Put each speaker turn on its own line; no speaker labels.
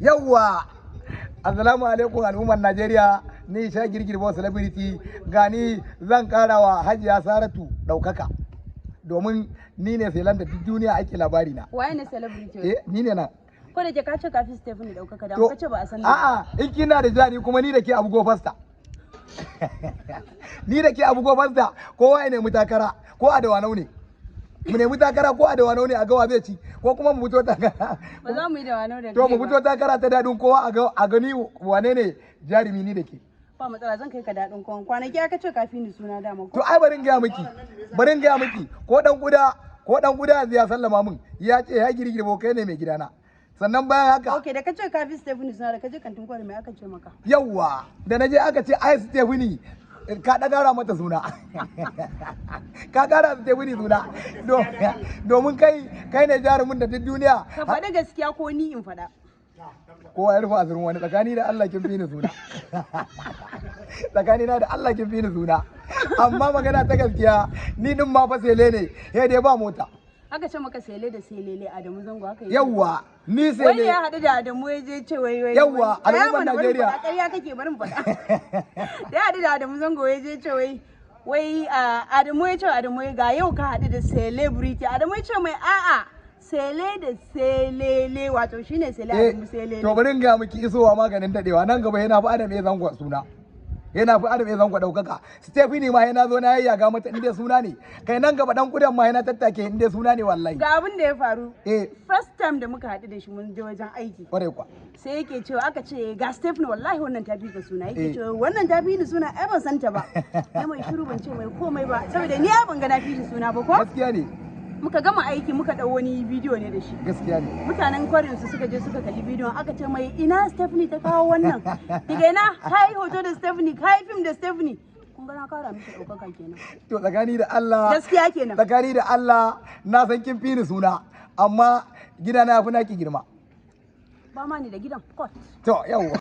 Yawwa, assalamu alaikum al'ummar Najeriya. Ni sha girgirbo celebrity, gani zan karawa Hajiya Saratu daukaka, domin ni ne selan da duk duniya ake labari na.
Waye ne celebrity?
Eh, ni ne nan.
Ko da ke ka ce kafi Stephanie ɗaukaka da
To,
ka ce ba a san da.
A'a, in kina da jari kuma ni da ke abu go fasta, ni da ke abu go fasta. Kowa ya nemi takara, ko a Dawanau ne mu nemi takara, ko a Dawanau ne a gawa zai ci, ko kuma mu fito takara.
Ba za mu yi da wano da
To, mu
kai ba.
fito takara ta Dadin Kowa, a gani wane ne jarumi, ni da ke.
Ba matsala, zan kai ka Dadin Kowa. Kwanaki aka ce kafi ni suna dama ko?
To ai barin gaya miki, ko dan kuda yanzu ya sallama min, ya ce ya girgirbo kai ne mai gidana. Sannan bayan haka,
Okay, da ka ce kafi Stephanie suna, da ka je Kantin Kwari mai aka ce maka?
Yawwa, da na je aka ce ai Stephanie ka ɗagara mata suna, ka ƙara Stephanie suna, domin kai ne jarumin da duk duniya.
Ka faɗi gaskiya ko ni in faɗa?
Kowa ya rufe asirin wani. Tsakani da Allah kin fi ni suna, tsakani na da Allah kin fi ni suna, amma magana ta gaskiya ni din ma fa sele ne, sai dai ba mota.
Aka ce maka sele da selele Adamu Zango haka yake.
Yawwa, ni
Wai
sele.
ya haɗu da Adamu ya je ce wai wai.
Yawwa,
wai.
al'ummar
Tsaya mana, bari in
Najeriya.
faɗa, ƙarya kake, bari in faɗa. Da ya haɗu da Adamu Zango ya je ce wai wai Adamu ya ce Adamu ga yau ka haɗu da celebrity. Adamu ya ce mai a'a, sele da selele, wato shine sele Adamu selele.
To bari in gaya miki, isowa maganin dadewa. Nan gaba yana fi Adam ya Zango suna, yana fi Adam ya Zango daukaka. Stephanie ma yana zo na yayyaga mata inda suna ne. Kai, nan gaba dan kudan ma yana tattake inda suna ne, wallahi.
Ga abin da ya faru.
Eh.
First time da muka haɗu da shi, mun je wajen aiki.
Kwarai kwa.
Sai yake cewa, aka ce ga Stephanie, wallahi wannan ta fi ka suna. Yake cewa wannan ta fi ni suna? Ai ban san ta ba. Na mai shiru, ban ce mai komai ba, saboda ni ai ban ga na fi shi suna ba ko.
Gaskiya ne.
Muka gama aiki, muka ɗau wani bidiyo ne da shi.
Gaskiya ne.
Mutanen kwarin su suka je suka kalli bidiyon, aka ce mai ina Stephanie ta kawo wannan, daga ina ka yi hoto da Stephanie, ka yi fim da Stephanie? Kun ga na kara mishi ɗaukaka kenan.
To tsakani da Allah,
Gaskiya kenan.
tsakani da Allah na san kin fi ni suna, amma gidana ya fi naki girma.
Ba ma ni da gidan court.
To yawwa.